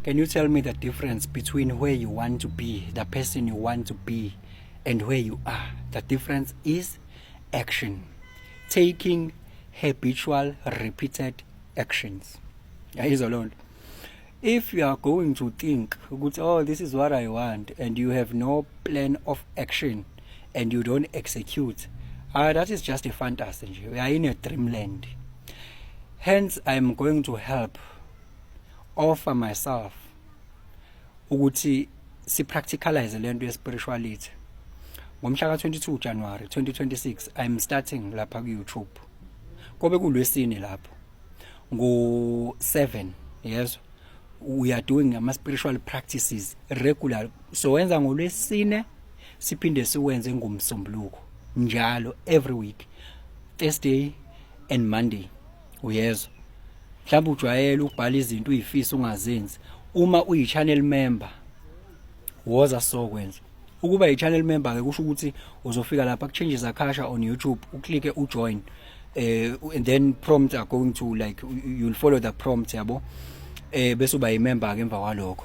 Can you tell me the difference between where you want to be, the person you want to be, and where you are? The difference is action. Taking habitual repeated actions. Yayizwa loo nto. If you are going to think ukuthi, "Oh, this is what I want," and you have no plan of action and you don't execute, ah, that is just a fantasy nje. We are in a dreamland. Hence I am going to help offer myself ukuthi si practicalize lento ye spirituality. Ngomhla ka 22 January 2026 I'm starting lapha ku YouTube. Kobe kulwesine lapho ngo 7, yezwa, we are doing ama spiritual practices regular. So wenza ngolwesine, siphinde siwenze ngomsombuluko njalo, every week, Thursday and Monday, uyezwa? Mhlawumbe ujwayele ukubhala izinto uyifisa ungazenzi. Uma uyi channel member, woza sokwenza. Ukuba i-channel member ke kusho ukuthi uzofika lapha ku-Changes Akasha on YouTube, uclicke ujoin, and then prompt are going to, like, you'll follow the prompt, yabo, bese uba i-member ke emva kwalokho.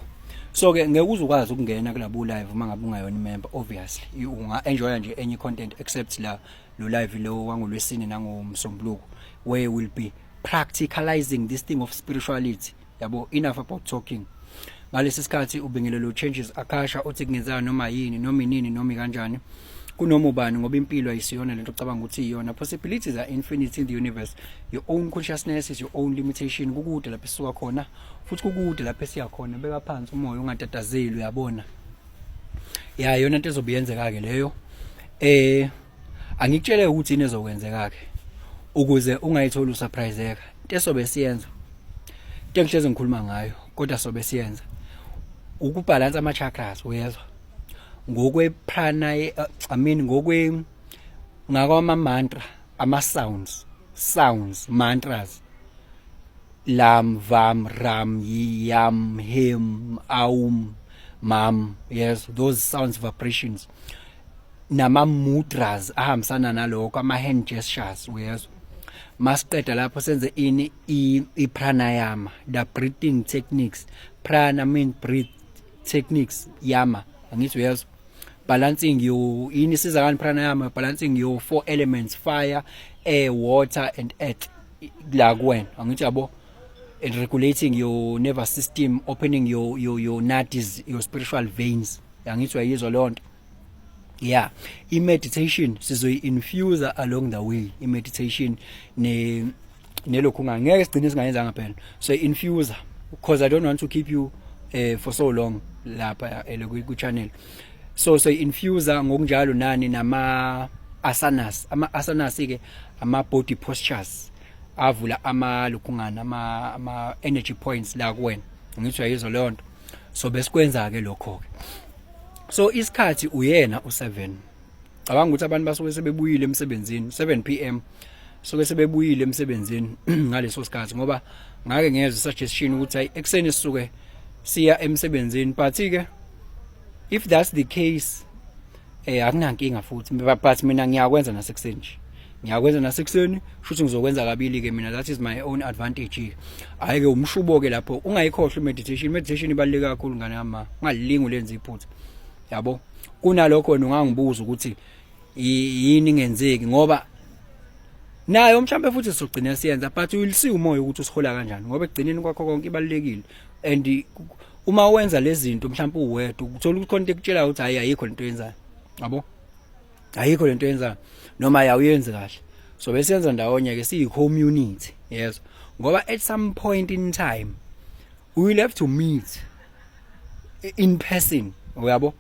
So ke ngeke uze ukwazi ukungena kulabo live uma ngabe ungayona i-member. Obviously unga enjoy nje enye content except la lo live lo wangolwesine nangomsombuluko, where we'll be practicalizing this thing of spirituality, yabo. Enough about talking. Ngalesi sikhathi ubingelelo Changes Akasha, uthi kungenzeka noma yini, noma inini, noma kanjani, kunoma ubani, ngoba impilo ayisiyona lento ocabanga ukuthi iyona. Possibilities are infinite in the universe. Your own consciousness is your own limitation. Kukude lapho esisuka khona, futhi kukude lapho esiya khona. Beka phansi umoya, ungatatazeli, uyabona? Ya, yona into ezobe yenzeka ke leyo. Angikutshele ukuthi yini ezokwenzeka ke ukuze ungayitholi usurpriseka. Into esobe siyenza, into engihlezi ngikhuluma ngayo kodwa sobe siyenza, ukubhalansa ama chakras, uyezwa, ngokwe prana, I mean, ngokwe ngakwama mantra, ama sounds, mantras, lam, vam, ram, yam, him, aum, mam, yes, those sounds, vibrations, nama mudras ahambisana nalokho, ama hand gestures, uyezwa? Masiqeda lapho senze ini? I pranayama, the breathing techniques. Prana mean breathe, techniques yama, angithi uyezwa? Balancing your, yini isiza ngani pranayama? Balancing your four elements, fire, air, water and earth, la kuwena, angithi yabo? And regulating your nervous system, opening your nadis, your spiritual veins, angithi uyayizwa leyo nto? Yeah, i meditation sizoyi infuse along the way, i meditation ne nelokhu ngeke sigcine singayenzanga phela. So infuse, because I don't want to keep you for so long lapha ku channel. So infuse ngokunjalo nani nama asanas. Ama asanas ke ama body postures avula ama lokhungana ama energy points la kuwena, ngithi uyayizwa leyo nto? So besikwenza ke lokho ke. So isikhathi uyena u7. Cabanga ukuthi abantu basuke sebebuyile emsebenzini 7 p.m., suke sebebuyile emsebenzini ngaleso sikhathi, ngoba ngake ngezwe suggestion ukuthi hayi, ekseni sisuke siya emsebenzini. But ke if that's the case, akunankinga futhi, but mina ngiyakwenza nasekuseni nje, ngiyakwenza nasekuseni. Futhi ngizokwenza kabili ke mina, that is my own advantage. Hayi ke, umshubo ke lapho. Ungayikhohlwa meditation. Meditation ibaluleke kakhulu, ngane yami. Ungalilingi ulenze iphutha, yabo. Kunalokho wena ungangibuza ukuthi yini ingenzeki, ngoba nayo mhlambe futhi sizogcina siyenza, but you will see umoya ukuthi usihola kanjani, ngoba ekugcineni kwakho konke ibalulekile. And uma wenza lezi zinto mhlawumbe uwedwa, uthola ukuthi khona into ekutshela ukuthi hayi, ayikho lento yenzayo, yabo, ayikho lento yenzayo, noma awuyenzi kahle. So besenza ndawonye ke, siyi community, yes, ngoba at some point in time we will have to meet in person, uyabo?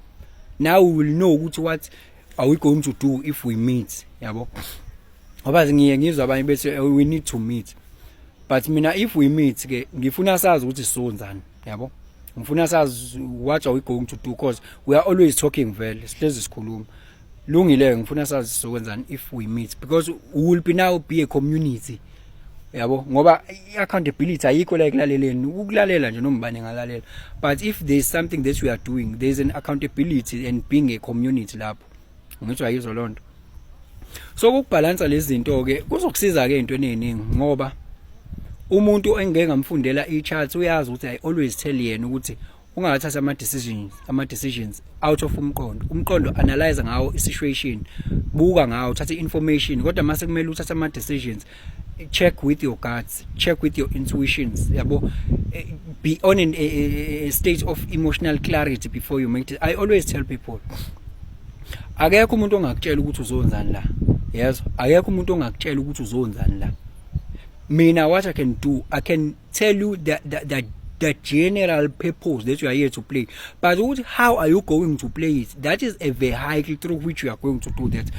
Now we will know ukuthi what are we going to do if we meet, yabo, ngoba ngiye ngizwa abanye bethi, "We need to meet." But mina, if we meet ke, ngifuna sazi ukuthi sizonzani, yabo. Ngifuna sazi what are we going to do, because we are always talking vele, sihlezi sikhuluma. Lungile, ngifuna sazi sizokwenzani if we meet, because we will be now be a community, yabo, ngoba i-accountability ayikho la ekulaleleni. Ukulalela nje, noma ubani ngalalela, but if there is something that we are doing, there is an accountability and being a community lapho, ngithi ayizwa lonto. So ukubhalansa lezi zinto ke kuzokusiza ke ezintweni eziningi, ngoba Umuntu engeke ngamfundela i-chart uyazi ukuthi I always tell yena ukuthi ungathatha ama decisions out of umqondo. Umqondo, analyze ngawo i-situation, buka ngawo, uthathe information, kodwa mase kumele uthathe ama decisions, check with your guts, check with your intuitions, yabo. Be on a state of emotional clarity before you make it. I always tell people, akekho umuntu ongakutshela ukuthi uzonzani la, yezwa? Akekho umuntu ongakutshela ukuthi uzonzani la. Mina, what I can do, I can tell you the general purpose that you are here to play, but ukuthi how are you going to play it, that is a vehicle through which you are going to do that.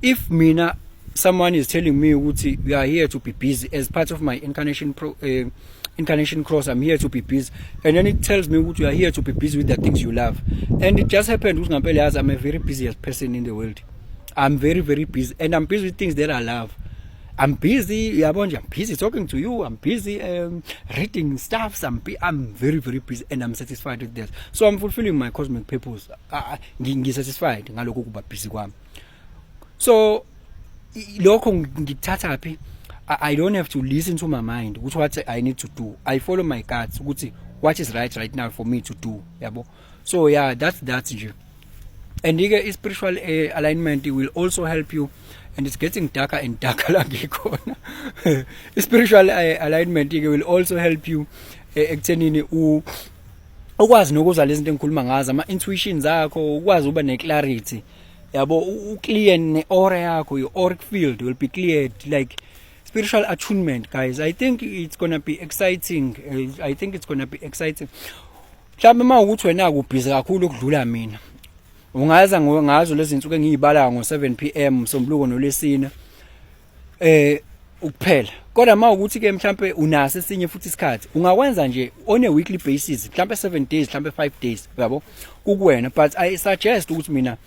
If mina, someone is telling me ukuthi we are here to be busy as part of my incarnation cross, I'm here to be busy, and then it tells me ukuthi you are here to be busy with the things you love, and it just happened ukuthi ngampela, yazi, I'm a very busiest person in the world. I'm very, very busy, and I'm busy with things that I love. I'm busy, yabo nje, I'm busy talking to you, I'm busy reading stuffs. I'm very, very busy and I'm satisfied with that. So I'm fulfilling my cosmic purpose. Ngi satisfied ngalokho kuba busy kwami. So lokho ngikuthatha phi? I don't have to listen to my mind ukuthi what I need to do. I follow my guts ukuthi what is right right now for me to do, yabo. So yeah, that's that nje. And ke spiritual alignment will also help you, and it's getting darker and darker la ngikhona. Spiritual alignment ke will also help you ekuthenini u ukwazi nokuzwa lezi zinto engikhuluma ngazo, ama intuitions akho, ukwazi ukuba ne clarity, yabo, u-clear ne aura yakho. Your auric field will be cleared, like spiritual attunement. Guys, I think it's going to be exciting. I think it's going to be exciting. Mhlawumbe uma ukuthi wena ubhizi kakhulu ukudlula mina, ungaza ngazo lezi insuku engiyibala ngo 7 pm, Msombuluko noLesine ukuphela. Kodwa uma ukuthi ke mhlambe unaso esinye futhi isikhathi, ungakwenza nje on a weekly basis, mhlambe 7 days, mhlambe 5 days, uyabo, kukuwena. But I suggest ukuthi mina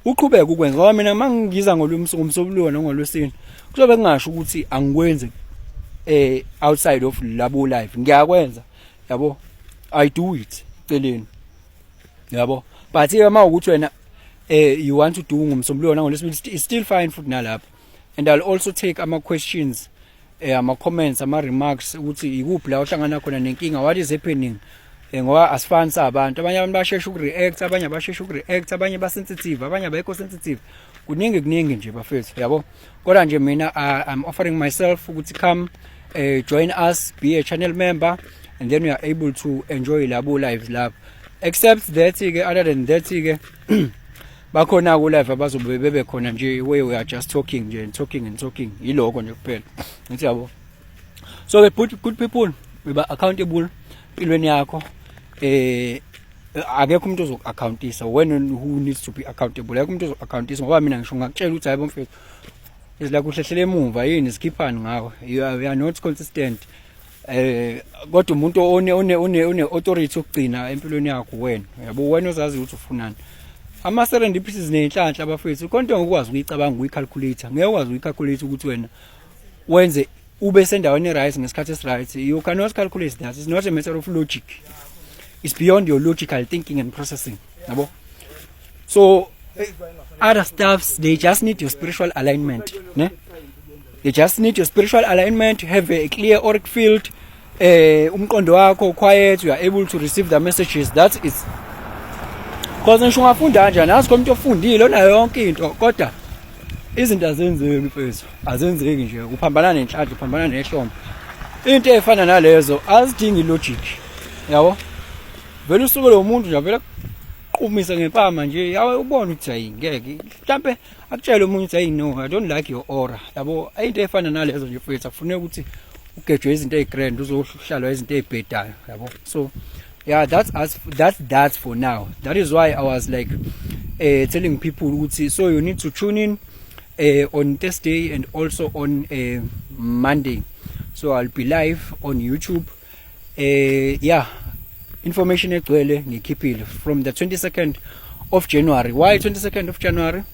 uqhubeke ukwenza, ngoba mina mangiza ngolumsombuluko nongolwesine, kuzobe kungasho ukuthi angikwenzi outside of labo live. Ngiyakwenza, yabo, I do it celeni, yabo. But ke uma ukuthi wena you want to do ngomsombuluko nangolwesibili, it's still fine futhi nalapho. And I'll also take ama questions, ama comments, ama remarks, ukuthi ikuphi la ohlangana khona nenkinga, what is happening, ngoba asifani sabantu. Abanye abantu bashesha ukureact, abanye abashesha ukureact, abanye ba sensitive, abanye abekho sensitive. Kuningi, kuningi nje, bafethu, yabo. Kodwa nje mina I'm offering myself ukuthi come join us, be a channel member, and then we are able to enjoy labo lives lapho. Except that ke, other than that ke, bakhona ku live abazobe bebe khona nje where we are just talking nje and talking and talking, yiloko nje kuphela ngithi, yabo. So ke put good people, we ba accountable empilweni yakho. Akekho umuntu ozoku-accountisa wena. Who needs to be accountable? Akekho umuntu ozoku-accountisa, ngoba mina ngisho ngakutshela ukuthi, "Hayi mfethu, is like uhlehlele emuva yini, sikhiphani ngawe, you are not consistent," kodwa umuntu one authority yokugcina empilweni yakho wena, yabo, wena ozazi ukuthi ufunani. Ama serendipities nenhlanhla, bafethu, konke ngokwazi ukuyicabanga, ukuyicalculate, ngeke ukwazi ukuyicalculate ukuthi wena wenze ube sendaweni right ngesikhathi esiright. You cannot calculate that. It's not a matter of logic. It's beyond your logical thinking and processing, yabo. So other stuffs, they just need your spiritual alignment, ne? They just need your spiritual alignment, have a clear auric field, umqondo wakho quiet, you are able to receive the messages. That is because ngisho ungafunda kanjani, azi komuntu ofundile onayo yonke into, kodwa izinto azenzeki, mfethu, azenzeki nje. Uphambana nenhlanhla, uphambana nehlombe. Into efana nalezo azidingi logic, yabo. Vele usuke lo muntu nje vele qumise ngempama nje, yawe ubone ukuthi hayi, ngeke. Mhlambe akutshele umuntu ukuthi, "Hey, no, I don't like your aura," yabo. Into efana nalezo nje, mfethu, akufuneka ukuthi ugejwe izinto ezigrand, uzohlalwa izinto ezibhedayo, yabo. So yeah, that's us, that's that for now. That is why I was like telling people ukuthi so you need to tune in on Thursday and also on Monday. So I'll be live on YouTube. Yeah, information egcwele ngikhiphile from the 22nd of January. Why 22nd of January?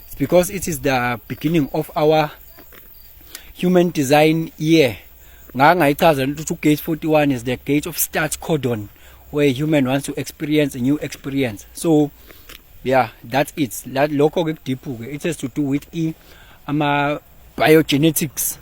It's because it is the beginning of our human design year. Ngayichaza ukuthi gate 41 is the gate of start codon, where human wants to experience a new experience. So yeah, that's it. Lokho ke kudeep ke, it has to do with e ama biogenetics.